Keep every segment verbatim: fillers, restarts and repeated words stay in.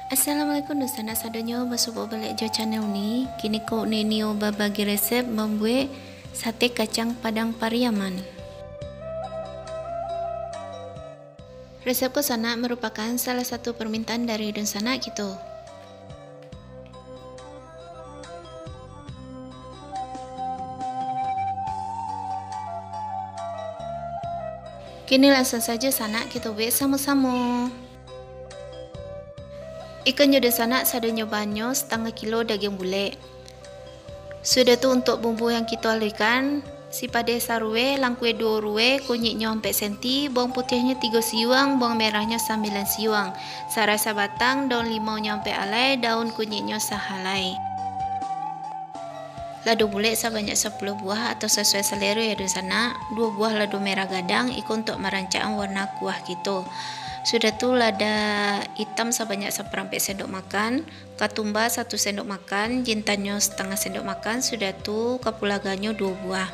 Assalamualaikum dunsanak sadonyo, basuo baliak jo channel ni. Kini ko Uni Nio babagi resep mambuek sate kacang Padang Pariaman. Resep ko sanak marupakan salah satu permintaan dari dunsanak kito. Kini langsuang sajo sanak kito buek samo-samo. Ikannyo dunsanak sadonyo bahannyo satangah kilo dagiang bulek. Sudah tu, untuk bumbu yang kito aluihkan, sipadeh saruwe, langkueh duo ruwe, kunyiknyo ampek senti, bawang putiahnyo tigo siuang, bawang merahnyo sambilan siuang, sarai sabatang, daun limaunyo ampek alai, daun kunyiknyo sahalai. Lado bulek sabanyak sapuluah buah atau sasuai salero ya dunsanak, duo buah lado merah gadang, iko untuak marancak warna kuah kito. Sudah tu, lada itam sabanyak saparampek sendok makan, katumbar satu sendok makan, jintannyo satangah sendok makan, sudah tu kapulaganyo duo buah.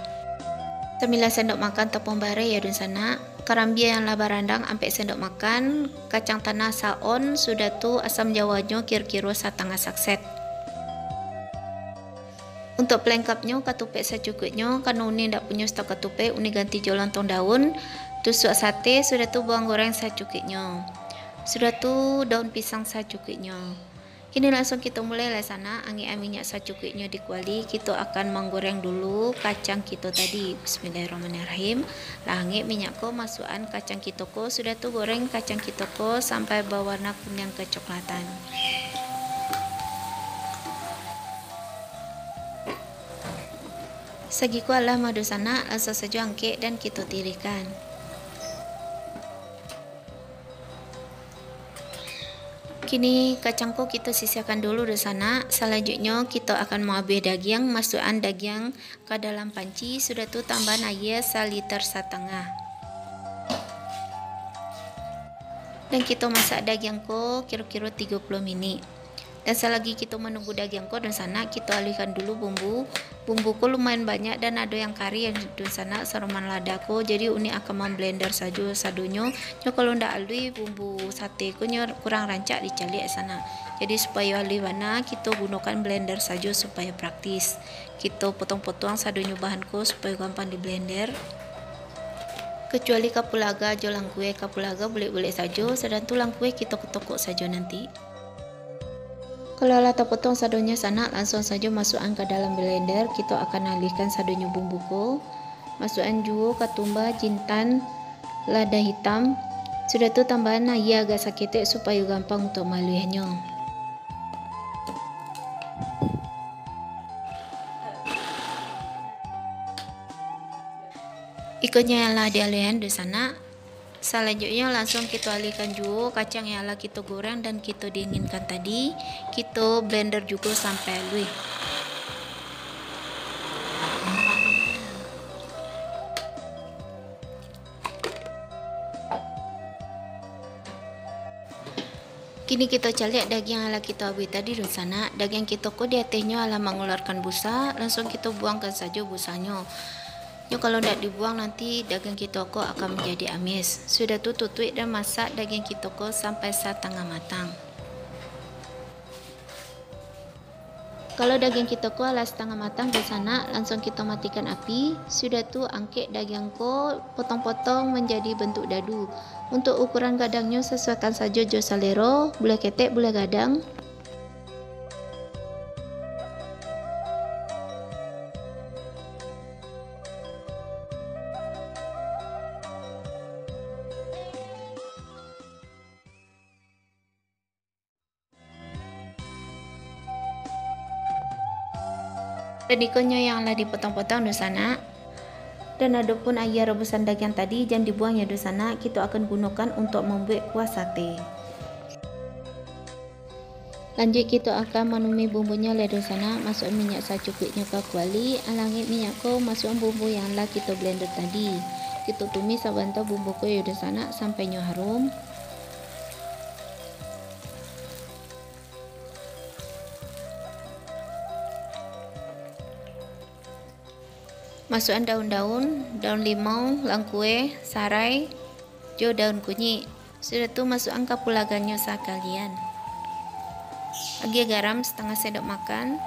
Sambilan sendok makan tepung bareh ya dunsanak, karambia yang lah barandang ampek sendok makan, kacang tanah saon, sudah tu asam jawanyo kiro-kiro satangah saset. Untuk pelengkapnyo, katupek sacukuiknyo, karano Uni ndak punyo stok katupek, Uni ganti jo lontong daun, tusuk sate, sudah tu bawang goreng sacukuiknyo. Sudah tu daun pisang sacukuiknyo. Kini langsuang kito mulai lah sanak, angek minyak sacukuiknyo di kuali, kito akan manggoreng dulu kacang kito tadi. Bismillahirrahmanirrahim. Lah angek minyak ko, masuakan kacang kito ko, sudah tu goreng kacang kito ko sampai bawarna kuniang kecoklatan. Sagiko alah mah dunsanak, langsuang sajo angkek dan kito tirihkan. Kini kacang ko kito sisihkan dulu dunsanak. Salanjutnyo kito akan maabiah dagiang, masuakan dagiang ka dalam panci, sudah tu tambahan aia saliter satangah. Dan kito masak dagiang ko kiro-kiro tigo puluah minik. Dan salagi kito manunggu dagiang ko dunsanak, kito aluihkan dulu bumbu. Bumbu ko lumayan banyak dan ado yang kari ya dunsanak, saroman lada ko. Jadi Uni akan mamblender sajo sadonyo. Nyo kalau ndak aluih bumbu sate ko, nyo kurang rancak dicaliak sanak. Jadi supayo aluih bana, kito gunokan blender sajo supayo praktis. Kito potong-potong sadonyo bahan ko supayo gampang diblender. Kecuali kapulaga jo langkueh, kapulaga bulek-bulek sajo, sadang tu langkueh kito tokok sajo nanti. Kalau lah tapotong sadonyo sanak, langsuang sajo masuakan ka dalam blender. Kito akan aluihkan sadonyo bumbu ko. Masuakan juo katumbar, jintan, lada hitam. Sudah tu tambahan aia agak saketek supayo gampang untuak maaluihnyo. Ikonyo yang lah dialuihkan dunsanak. Salanjutnyo, langsuang kito aluihkan juo kacang yang lah kito goreng dan kito dinginkan tadi, kito blender jugo sampai aluih. Kini kito caliak dagiang yang lah kito abiah tadi dunsanak. Dagiang kito ko di atehnyo alah mangaluarkan busa, langsuang kito buangkan sajo busanyo. Nyo kalau ndak dibuang, nanti dagiang kito ko akan manjadi amis. Sudah tu tutuik dan masak dagiang kito ko sampai satangah matang. Kalau dagiang kito ko alah satangah matang dunsanak, langsuang kito matikan api. Sudah tu angkek dagiang ko, potong-potong manjadi bantuak dadu. Untuak ukuran gadangnyo sasuaikan sajo jo salero, buliah ketek, buliah gadang. Dan ikonyo yang lah dipotong-potong dunsanak. Dan adopun aia rabusan dagiang tadi, jan dibuang ya dunsanak, kito akan gunokan untuak mambuek kuah sate. Lanjuik kito akan manumih bumbunyo lai dunsanak, masuakan minyak sacukuiknyo ka kuali, alah angek minyak ko, masuakan bumbu yang lah kito blender tadi. Kito tumih sabanta bumbu ko ya dunsanak, sampai nyo harum. Masuakan daun-daun, daun limau, langkueh, sarai, jo daun kunyik. Sudah tu masuakan kapulagannyo sakalian. Agiah garam satangah sendok makan.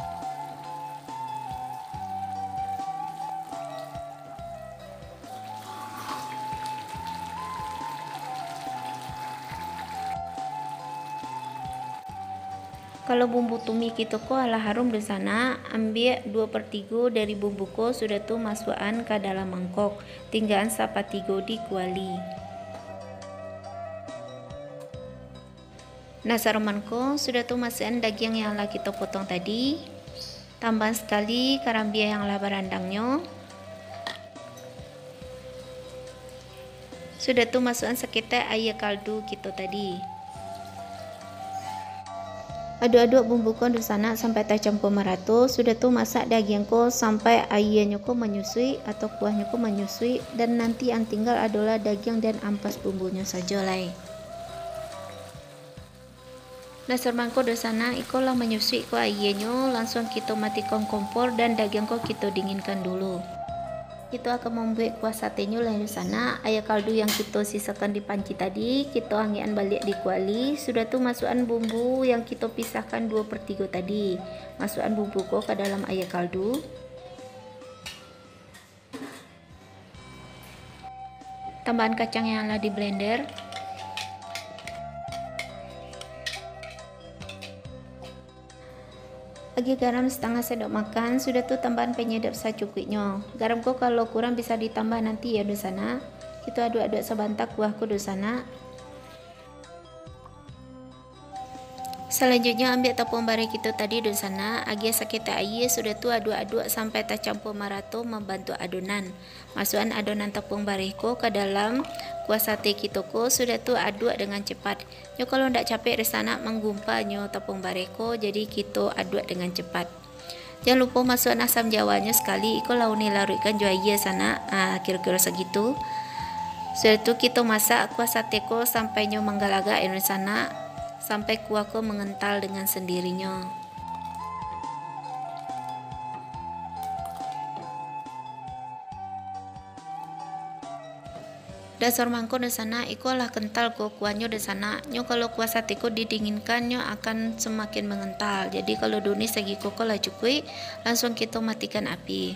Kalau bumbu tumi kito ko alah harum dunsanak, ambiak duo per tigo dari bumbu ko, sudah tu masuakan ka dalam mangkok, tinggaan sapatigo di kuali. Nah, saroman ko, sudah tu masuakan dagiang yang lah kito potong tadi. Tambahan sakali karambia yang lah barandangnyo. Sudah tu masuakan saketek aia kaldu kito tadi. Aduak-aduak bumbu ko dunsanak sampai tacampua marato, sudah tu masak dagiang ko sampai aianyo ko manyusuik atau kuahnyo ko manyusuik, dan nanti yang tinggal adolah dagiang dan ampas bumbunyo sajo lai. Nah, saroman ko dunsanak, iko lah manyusuik ko aianyo, lansuang kito matikan kompor dan dagiang ko kito dinginkan dulu. Kito akan mambuek kuah satenyo lah dunsanak. Aia kaldu yang kito sisakan di panci tadi, kito angekkan baliak di kuali, sudah tu masuakan bumbu yang kito pisahkan duo per tigo tadi. Masuakan bumbu ko ka dalam aia kaldu. Tambahan kacang yang lah di blender. Agiah garam satangah sendok makan, sudah tu tambahan panyadap sacukuiknyo. Garam ko kalau kurang bisa ditambah nanti yo dunsanak. Kito aduak-aduak sabanta kuah ko dunsanak. Salanjuiknyo, ambiak tapuang bareh kito tadi dunsanak, agiah saketek aia, sudah tu aduak-aduak sampai tacampua marato mambantuak adonan. Masuakan adonan tapuang bareh ko ka dalam kuah sate kito ko, sudah tu aduak dengan cepat. Nyo kalau ndak capek dunsanak, manggumpa nyo tapuang bareh ko, jadi kito aduak dengan cepat. Jan lupo masuakan asam jawanyo sakali, iko lah uni laruikkan jo aia sanak, ah, kiro-kiro sagitu. Sudah tu kito masak kuah sate ko sampai nyo manggalagak yo dunsanak, sampai kuah ko mangantal dengan sandirinyo. Dasar mangko dunsanak, iko lah kental ko kuahnyo dunsanak. Nyo kalau kuah sate ko didinginkan, nyo akan semakin mengental. Jadi kalau dunis sagiko ko lah cukuik, lansuang kito matikan api.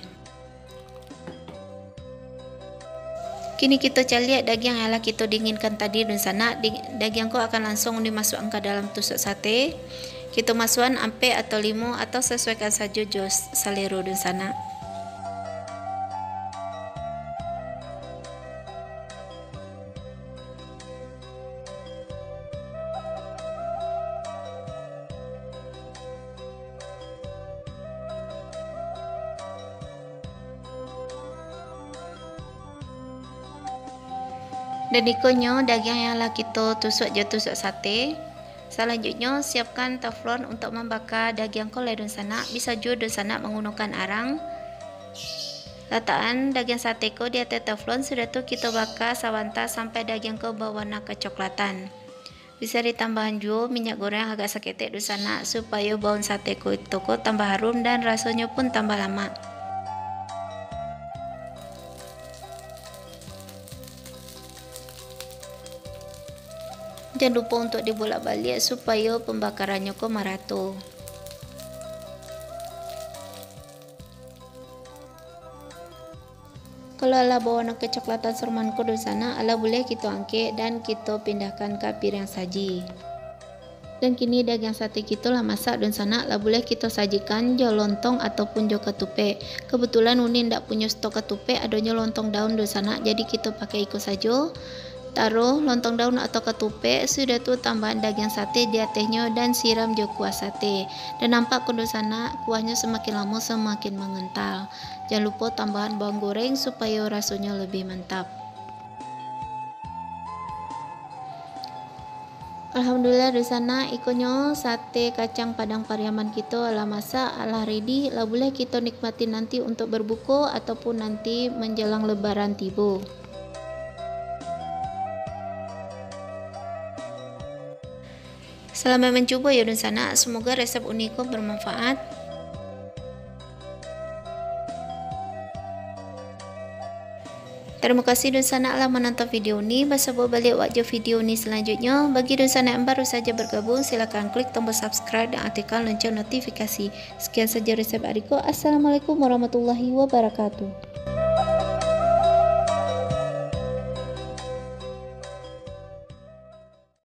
Kini kito caliak dagiang yang lah kito dinginkan tadi dunsanak. Di-, dagiang ko akan lansuang dimasuakkan ka dalam tusuk sate. Kito masuakkan ampek atau limo atau sasuaikan sajo jo s-, salero dunsanak. Dan iko nyo dagiang yang lah kito tusuk jo tusuk sate. Salanjutnyo, siapkan teflon untuk mambaka dagiang ko lai dunsanak, bisa juo dunsanak manggunokan arang. Latakan dagiang sate ko di ateh teflon, sudah tu kito baka sabanta sampai dagiang ko bawarna kecoklatan. Bisa ditambahan juo minyak goreng agak saketek dunsanak, supayo baun sate ko, tu ko tambah harum dan rasonyo pun tambah lamak. Jan lupo untuk dibolak-baliak supayo pambakarannyo ko marato. Kalau alah bawarna kecoklatan saroman ko dunsanak, alah buliah kito angkek dan kito pindahkan ka piriang saji. Dan kini dagiang sate kito lah masak dunsanak, lah buliah kito sajikan jo lontong ataupun jo katupek. Kebetulan uni ndak punyo stok katupek, adonyo lontong daun dunsanak, jadi kito pakai iko sajo. Taruh lontong daun atau katupek, sudah tu tambahan dagiang sate di atehnyo dan siram jo kuah sate. Dan nampak ko dunsanak, kuahnyo samakin lamo samakin mangantal. Jan lupo tambahan bawang goreng supayo rasonyo labiah mantap. Alhamdulillah dunsanak, iko nyo sate kacang Padang Pariaman kito alah masak, alah ready, lah buliah kito nikmati nanti untuk berbuko ataupun nanti menjelang Lebaran tibo. Salamaik mancubo yo dunsanak, semoga resep uni ko bermanfaat. Tarimo kasih dunsanak lah manonton video ni. Basabo baliak wak jo video ni salanjuiknyo. Bagi dunsanak yang baru saja bergabung, silakan klik tombol subscribe dan aktifkan lonceng notifikasi. Sekian saja resep ari ko. Assalamualaikum warahmatullahi wabarakatuh.